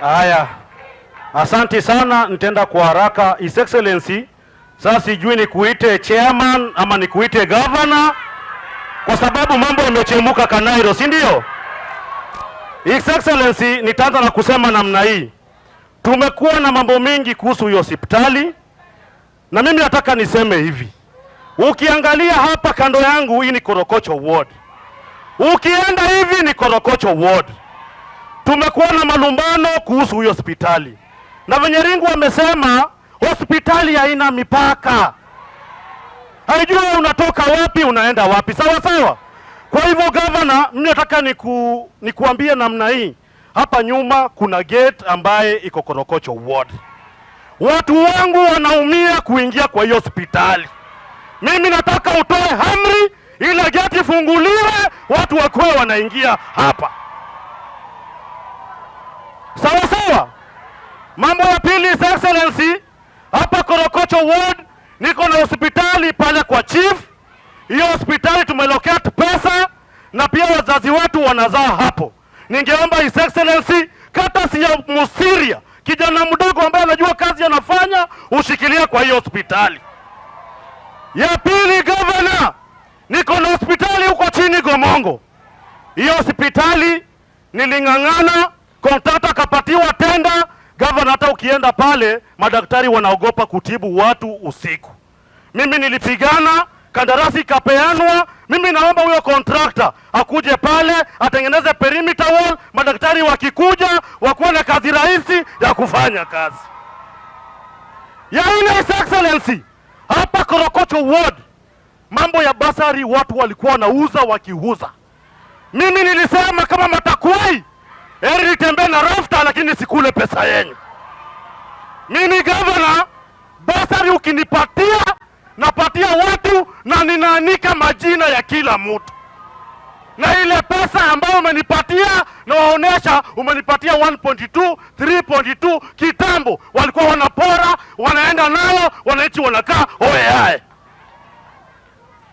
Haya, asante sana, nitaenda kwa haraka. His Excellency, sasa sijui nikuite chairman ama nikuite governor, kwa sababu mambo yamechemuka Kanairo, si ndio? His Excellency, nitaanza na kusema namna hii. Tumekuwa na mambo mengi kuhusu hiyo hospitali, na mimi nataka niseme hivi. Ukiangalia hapa kando yangu, hii ni Korokocho Ward. Ukienda hivi ni Korokocho Ward. Tumekuwa na malumbano kuhusu hiyo hospitali. Na venye Ringu wamesema hospitali haina mipaka. Haijui unatoka wapi unaenda wapi. Sawa sawa. Kwa hivyo governor, mimi nataka nikuambie namna hii. Hapa nyuma kuna gate ambaye iko Korokocho Ward. Watu wangu wanaumia kuingia kwa hiyo hospitali. Mimi nataka utoe amri ile gate ifunguliwe, watu wakuwe wanaingia hapa. Sawa sawa. Mambo ya pili, His Excellency, hapa Korokocho Ward niko na hospitali pale kwa chief. Hiyo hospitali tumelocate pesa na pia wazazi wetu wanazaa hapo. Ningeomba His Excellency, kata si ya Musiria, kijana mdogo ambaye anajua kazi anafanya, ushikilie kwa hiyo hospitali. Ya pili, governor, niko na hospitali huko chini Gomongo. Hiyo hospitali niling'ang'ana, kontrakta akapatiwa tenda. Governor, hata ukienda pale madaktari wanaogopa kutibu watu usiku. Mimi nilipigana, kandarasi ikapeanwa. Mimi naomba huyo kontrakta akuje pale atengeneze perimeter wall, madaktari wakikuja wakuwe na kazi rahisi ya kufanya kazi. Ya nne, His Excellency, hapa Korokocho Ward mambo ya basari watu walikuwa wanauza wakiuza. Mimi nilisema kama Matakwei, heri nitembee na rafta lakini sikule pesa yenu. Mimi governor, basari ukinipatia napatia watu na ninaanika majina ya kila mtu. Na ile pesa ambayo umenipatia nawaonesha umenipatia 1.2, 3.2. Kitambo walikuwa wanapora, wanaenda nayo, wananchi wanakaa oe.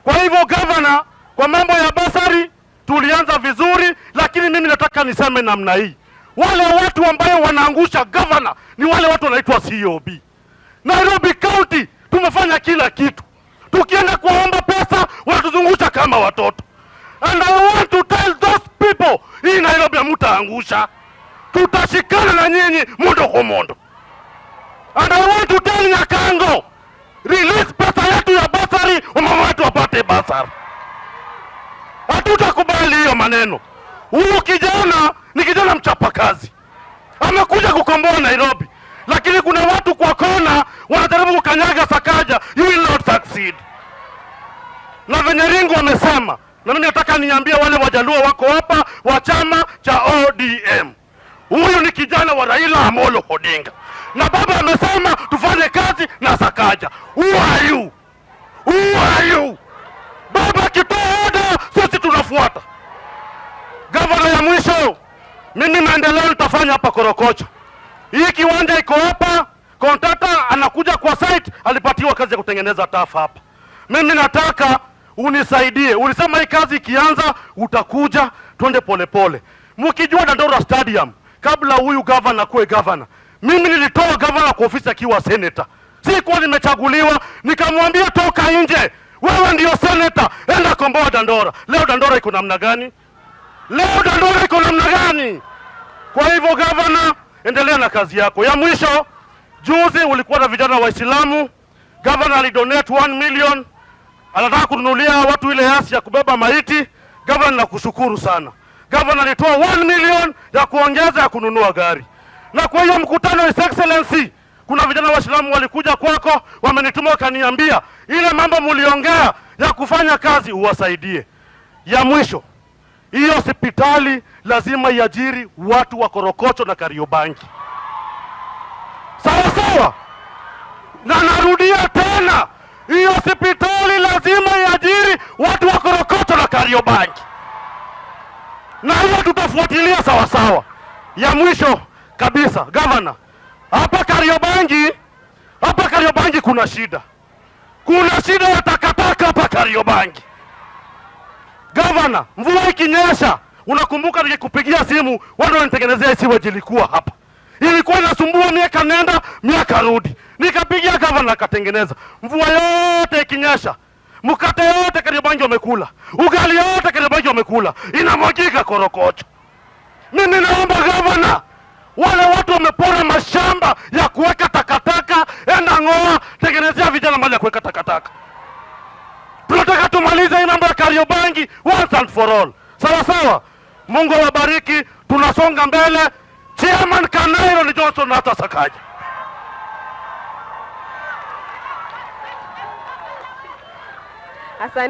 Kwa hivyo governor, kwa mambo ya basari tulianza vizuri, lakini mimi nataka niseme namna hii. Wale watu ambao wanaangusha governor ni wale watu wanaitwa COB. Nairobi County tumefanya kila kitu. Tukienda kuomba pesa wanatuzungusha kama watoto. And I want to tell those people, hii Nairobi hamtaangusha. Tutashikana na nyinyi mundo kwa mundo. And I want to tell Nyakango, release pesa yetu ya basari, mama wetu apate basari. Hatutakubali hiyo maneno. Huyu kijana ni kijana mchapakazi. Amekuja kukomboa Nairobi. Lakini kuna watu kwa kona wanajaribu kukanyaga Sakaja. You will not succeed. Na venye Ringu wamesema, na mimi nataka niambie wale Wajaluo wako hapa wa chama cha ODM. Huyu ni kijana wa Raila Amolo Odinga. Na baba amesema tufanye kazi na Sakaja. Who are you? Who are you? Baba akitoa order sisi tunafuata. Governor, ya mwisho, mimi maendeleo nitafanya hapa Korokocho. Hii kiwanja iko hapa, kontrakta anakuja kwa site, alipatiwa kazi ya kutengeneza tafa hapa. Mimi nataka unisaidie. Ulisema hii kazi ikianza utakuja, twende polepole. Mkijua Dandora Stadium, kabla huyu governor kuwe governor, mimi nilitoa governor kwa ofisi akiwa senator. Sikuwa nimechaguliwa, nikamwambia toka nje. Wewe ndio senator, enda komboa Dandora. Leo Dandora iko namna gani? Leo Dandora iko namna gani? Kwa hivyo governor, endelea na kazi yako. Ya mwisho, juzi ulikuwa na vijana Waislamu. Governor alidonate 1 million. Anataka kununulia watu ile hasi ya kubeba maiti. Governor, nakushukuru sana. Governor alitoa 1 million ya kuongeza ya kununua gari. Na kwa hiyo mkutano, His Excellency, kuna vijana Waislamu walikuja kwako, wamenituma wakaniambia ile mambo mliongea ya kufanya kazi uwasaidie. Ya mwisho, hiyo hospitali lazima iajiri watu wa Korokocho na Kariobangi. Sawa sawa. Na narudia tena, hiyo hospitali lazima iajiri watu wa Korokocho na Kariobangi. Na hiyo tutafuatilia sawa sawa. Ya mwisho kabisa, governor, hapa Kariobangi kuna shida. Kuna shida ya takataka hapa Kariobangi. Governor, mvua ikinyesha, unakumbuka nikikupigia simu, watu wanitengenezea sewage ilikuwa hapa. Ilikuwa inasumbua miaka nenda miaka rudi. Nikapigia gavana akatengeneza. Mvua yote ikinyesha, mkate yote Kariobangi wamekula, ugali yote Kariobangi wamekula, inamwagika Korokocho. Mimi naomba gavana, wale watu wamepora mashamba ya kuweka takataka, enda ng'oa, tengenezea vijana mahali ya kuweka takataka. Tunataka tumalize hii mambo ya Kariobangi once and for all. Sawa sawa. Mungu awabariki, tunasonga mbele. Chairman Kanairo ni Johnson hata Sakaja. Asante.